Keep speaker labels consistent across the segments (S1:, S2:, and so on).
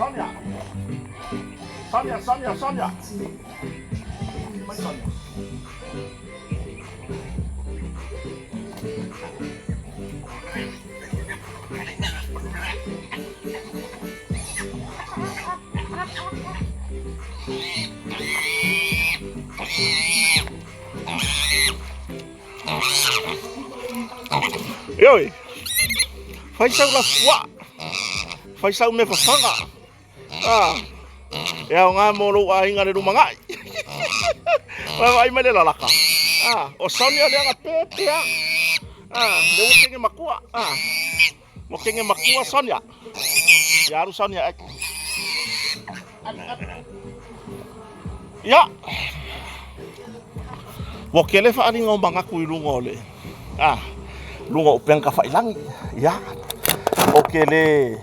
S1: Sonia. Sonia, Sonia, Sonia. Mai Sonia. Ioe. Fai sau lafuaa. Fai sau mea fafaga. Ah. E aoga mo lou aiga le lumanai. Vaavaai mai le lalaka. Ah, o Sonia lea na pepea. Ah, le ua kenge makua. Ah. Ua kenge makua Sonia. Ia alu Sonia. Ia. Ua tele faaaliga o manatu i luga o le a luga o upega tafailangi. Ia. Ou te le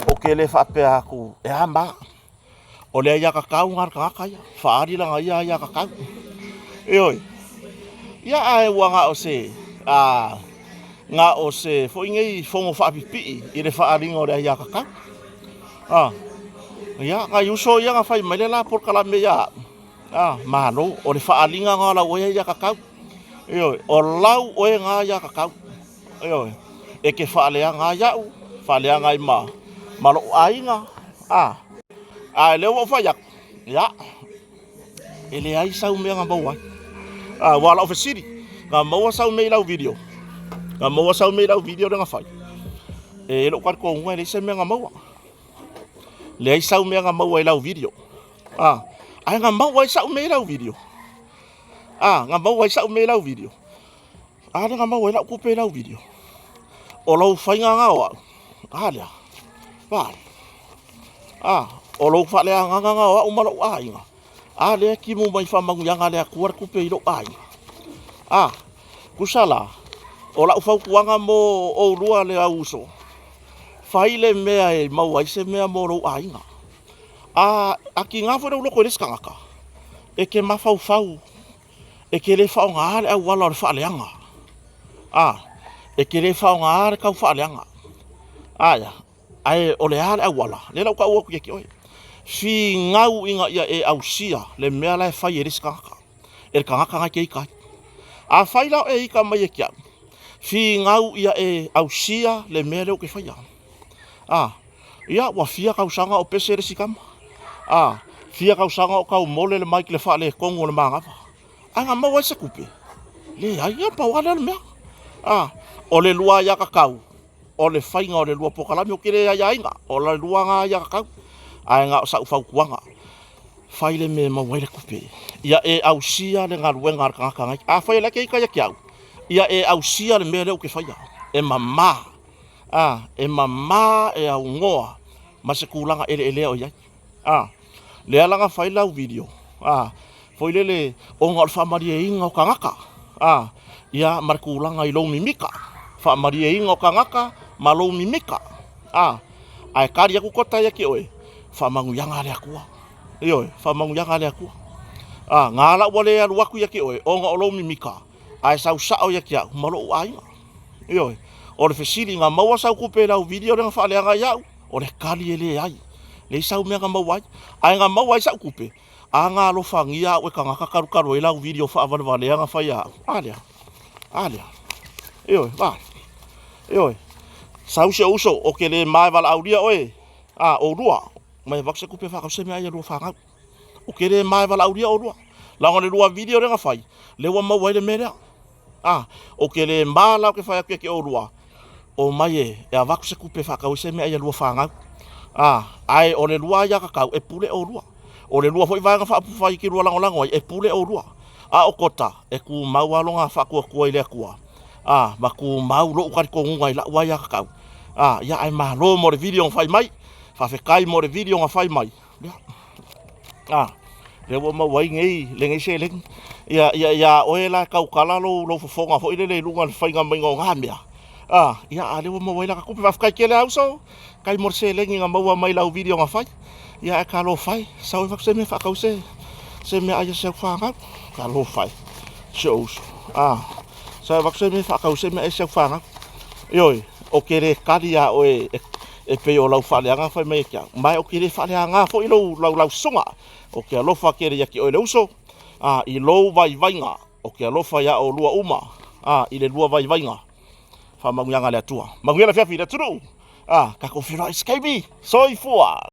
S1: ou te le faapea atu e a ma. O le aiatatau lena a le tagata ia, faaali lana ia aiatatau. Ioe. Ia ae ua na o se a na o se foi nei fono faapipii i le faaaliga o le aiatatau. A, ia, nai uso ia na fai mai le la polokalame ia au. A, malo, o le faaaliga na o lau oe aiatatau. Ioe, o lau oe na aiatatau. Ioe, e te faaleaga ai au, faaleaga ai ma, ma lou aiga. A, a lea ua ou fai atu, ia, e leai sau mea na maua ai. A, ua lau fesili, na maua sau mea i lau video. Na maua sau mea i lau video lea na fai. E lou talitonuga e leai se mea na maua. Leai sau mea na maua i lau video. A, ae na maua ai sau mea i lau video. A, na maua ai sau mea i lau video. A lea na maua ai lau tupe i lau video. O lou faiga na o au. A lea. Vale. A, o lou faaleagaga na o au ma lou aiga. A lea e timu mai faamanuiaga a le Atua le tupe i lou aiga. A, tusa la, o lau fautuaga mo oulua le au uso, fai le mea e maua ai se mea mo lou aiga. A, a tiga foi lou loto i le isi tagata, e te mafaufau e te le faaaogaina le auala o le faaleaga. A, e te le faaaogaina le tau faaleaga. Aia, ae o le a le auala? Lea la ua tau atu ia te oe. Finau ina ia e ausia le mea la e fai e le isi tagata, e le tagata na e te ita ai. Afai la o e ita mai ia te au, finau ia e ausia le mea lea ou te faia. A, ia ua fia tausaga o pese le isi tama. A, fia tausaga o taumole le mic i le faaletonu o le manava. Ae na maua ai se tupe? Leai, ia pau lava lea o le mea. A, o le lua aiatatau, o le faiga o le lua polokalame, ou te le aiaina, o le lua na aiatatau. Ae na o sau fautuaga, fai le mea e maua ai le tupe. Ia e ausia le galuega a le tagata na ita. Afai o la e te ita ia te au, ia e ausia le mea lea ou te faia, e mama. A, e mama, e aunoa ma se tulaga eleelea o i ai. A, lea la na fai lau video, a, foi lele, ona o le faamalieina o tagata, a, ia, ma le tulaga i lou mimika, faamalieina o tagata ma lou mimika, a, ae tali atu kota ia te oe, faamanuiaga a le Atua. Ioe, faamanuiaga a le Atua. A, na ala ua le alu atu ia te oe, ona o lou mimika, ae sau sao ia te au ma lou aiga. Ioe, o le fesili, na maua sau tupe i lau video lea na faaleaga ai au? O le tali e leai. Leai sau mea na maua ai. Ae na maua ai sau tupe, a na alofagia au e tagata talu talu ai lau video faavalevalea na fai a au. A lea. A lea. Ioe, va. Ioe. Sau si ou uso, o ke le ma e valaaulia oe. A, oulua. Mai avatu se tupe faakau se mea ai a lua fanau. O ke le ma e valaaulia oulua. Leaga o le lua video lea na fai, lea ua maua ai le mea lea. A, o ke le ma la o ke fai atu ia te oulua, omai e, e avatu se tupe e faatau ai se meaai a lua fanau. A, ae o le lua aiatatau e pule oulua. O le lua foi vaega faaupufai e te lua lagolago ai, e pule oulua. A o kota, e tumau lava lona faatuatua i le Atua, a, ma tumau lou talitonuga i lau aiatatau. A, ia ae malo mo le video na fai mai. Faafetai mo le video na fai mai. Ia. A, lea ua maua ai nei lenei seleni. Ia, ia, ia oe la e tautala lou, lou fofoga foi lele i luga o le faiga maiga o na mea. A, ia, a lea ua maua ai laka tupe. Faafetai tele lava uso, kai mo le seleni na maua mai lau video na fai. Ia, ae talofa e, sau e avatu se mea e faatau se, se meaai a si au fanau. Talofa e, si ou uso. A, sau e avatu se mea e faatau se meaai a si au fanau. Ioe, ou te le kali ia oe e, E pei o lau faaleaga fai mai e te au, ma e ou te le faaleaga foi lou lau lau susuga. Ou te alofa tele ia te oe le uso, a, i lou vaivaiga, ou te alofa iā olua uma, a, i le lua vaivaiga. Faamanuiaga a le Atua. Manuia le afiafi i le atunuu. A, tatou feiloai i se taimi. Soifua.